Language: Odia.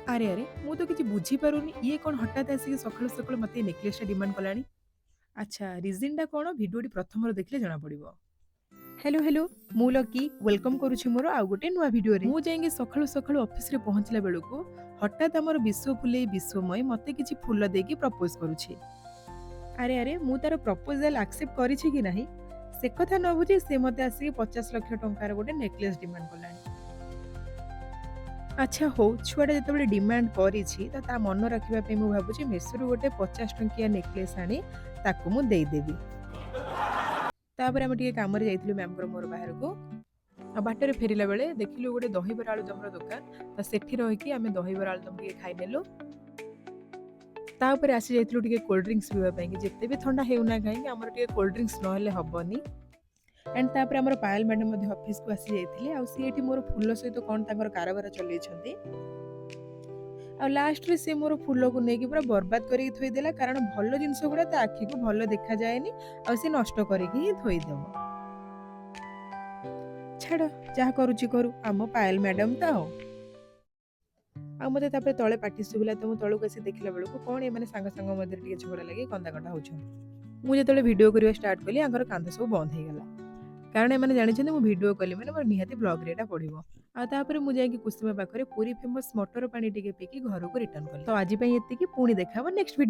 ଆରେ ଆରେ, ମୁଁ ତ କିଛି ବୁଝିପାରୁନି। ଇଏ କ'ଣ ହଠାତ୍ ଆସିକି ସକାଳୁ ସକାଳୁ ମୋତେ ଏ ନେକଲେସଟା ଡିମାଣ୍ଡ କଲାଣି? ଆଚ୍ଛା, ରିଜନଟା କ'ଣ, ଭିଡ଼ିଓଟି ପ୍ରଥମରୁ ଦେଖିଲେ ଜଣାପଡ଼ିବ। ହ୍ୟାଲୋ ହ୍ୟାଲୋ, ମୁଁ ଲକି welcome କରୁଛି ମୋର ଆଉ ଗୋଟେ ନୂଆ ଭିଡ଼ିଓରେ। ମୁଁ ଯାଇକି ସକାଳୁ ସକାଳୁ ଅଫିସରେ ପହଞ୍ଚିଲା ବେଳକୁ ହଠାତ୍ ଆମର ବିଶ୍ୱ ଫୁଲେଇ ବିଶ୍ୱମୟୀ ମୋତେ କିଛି ଫୁଲ ଦେଇକି ପ୍ରପୋଜ କରୁଛି। ଆରେ ଆରେ, ମୁଁ ତାର ପ୍ରପୋଜାଲ ଆକ୍ସେପ୍ଟ କରିଛି କି ନାହିଁ ସେ କଥା ନ ବୁଝି ସେ ମୋତେ ଆସିକି 50 ଲକ୍ଷ ଟଙ୍କାର ଗୋଟେ ନେକଲେସ୍ ଡିମାଣ୍ଡ କଲାଣି। ଆଚ୍ଛା ହଉ, ଛୁଆଟା ଯେତେବେଳେ ଡିମାଣ୍ଡ କରିଛି ତ ତା ମନ ରଖିବା ପାଇଁ ମୁଁ ଭାବୁଛି ମେସୋରୁ ଗୋଟେ 50 ଟଙ୍କିଆ ନେକଲେସ୍ ଆଣି ତାକୁ ମୁଁ ଦେଇଦେବି। ତାପରେ ଆମେ ଟିକେ କାମରେ ଯାଇଥିଲୁ ମ୍ୟାମଙ୍କର ମୋର ବାହାରକୁ। ଆଉ ବାଟରେ ଫେରିଲା ବେଳେ ଦେଖିଲୁ ଗୋଟେ ଦହିବରା ଆଳୁଦମର ଦୋକାନ। ତ ସେଠି ରହିକି ଆମେ ଦହିବରା ଆଳୁଦମ ଟିକେ ଖାଇନେଲୁ। ତା ଉପରେ ଆସି ଯାଇଥିଲୁ ଟିକେ କୋଲ୍ଡ ଡ୍ରିଙ୍କସ୍ ପିଇବା ପାଇଁ କି। ଯେତେ ବି ଥଣ୍ଡା ହେଉନା କାହିଁକି, ଆମର ଟିକେ କୋଲ୍ଡ ଡ୍ରିଙ୍କସ୍ ନହେଲେ ହବନି। ଆଣ୍ଡ ତାପରେ ଆମର ପାୟଲ ମ୍ୟାଡ଼ାମ ମଧ୍ୟ ଅଫିସକୁ ଆସି ଯାଇଥିଲେ। ଆଉ ସିଏ ଏଠି ମୋର ଫୁଲ ସହିତ କ'ଣ ତାଙ୍କର କାରବାର ଚଲେଇଛନ୍ତି। ଆଉ ଲାଷ୍ଟରେ ସେ ମୋର ଫୁଲକୁ ନେଇକି ପୁରା ବର୍ବାଦ କରିକି ଥୋଇଦେଲା, କାରଣ ଭଲ ଜିନିଷ ଗୁଡ଼ା ତା ଆଖିକୁ ଭଲ ଦେଖାଯାଏନି ଆଉ ସେ ନଷ୍ଟ କରିକି ହିଁ ଥୋଇଦେବ। ଛାଡ଼, ଯାହା କରୁଛି କରୁ, ଆମ ପାୟଲ ମ୍ୟାଡ଼ାମ ତ। ଆଉ ମୋତେ ତାପରେ ତଳେ ପାଟି ଶୁଭିଲା ତ ମୁଁ ତଳକୁ ଆସି ଦେଖିଲା ବେଳକୁ କ'ଣ ଏମାନେ ସାଙ୍ଗ ସାଙ୍ଗ ମଧ୍ୟରେ ଟିକେ ଝଗଡ଼ା ଲାଗି କନ୍ଦା କଟା ହେଉଛନ୍ତି। ମୁଁ ଯେତେବେଳେ ଭିଡ଼ିଓ କରିବା ଷ୍ଟାର୍ଟ କଲି, ୟାଙ୍କର କାନ୍ଦ ସବୁ ବନ୍ଦ ହେଇଗଲା, କାରଣ ଏମାନେ ଜାଣିଛନ୍ତି ମୁଁ ଭିଡ଼ିଓ କଲି ମାନେ ମୋର ନିହାତି ବ୍ଲଗ୍ରେ ଏଇଟା ପଡ଼ିବ। ଆଉ ତାପରେ ମୁଁ ଯାଇକି କୁସୁମା ପାଖରେ ପୁରୀ ଫେମସ୍ ମଟର ପାଣି ଟିକେ ପିଇକି ଘରକୁ ରିଟର୍ନ କଲି। ତ ଆଜି ପାଇଁ ଏତିକି, ପୁଣି ଦେଖା ହବ ନେକ୍ସଟ ଭିଡ଼ିଓ।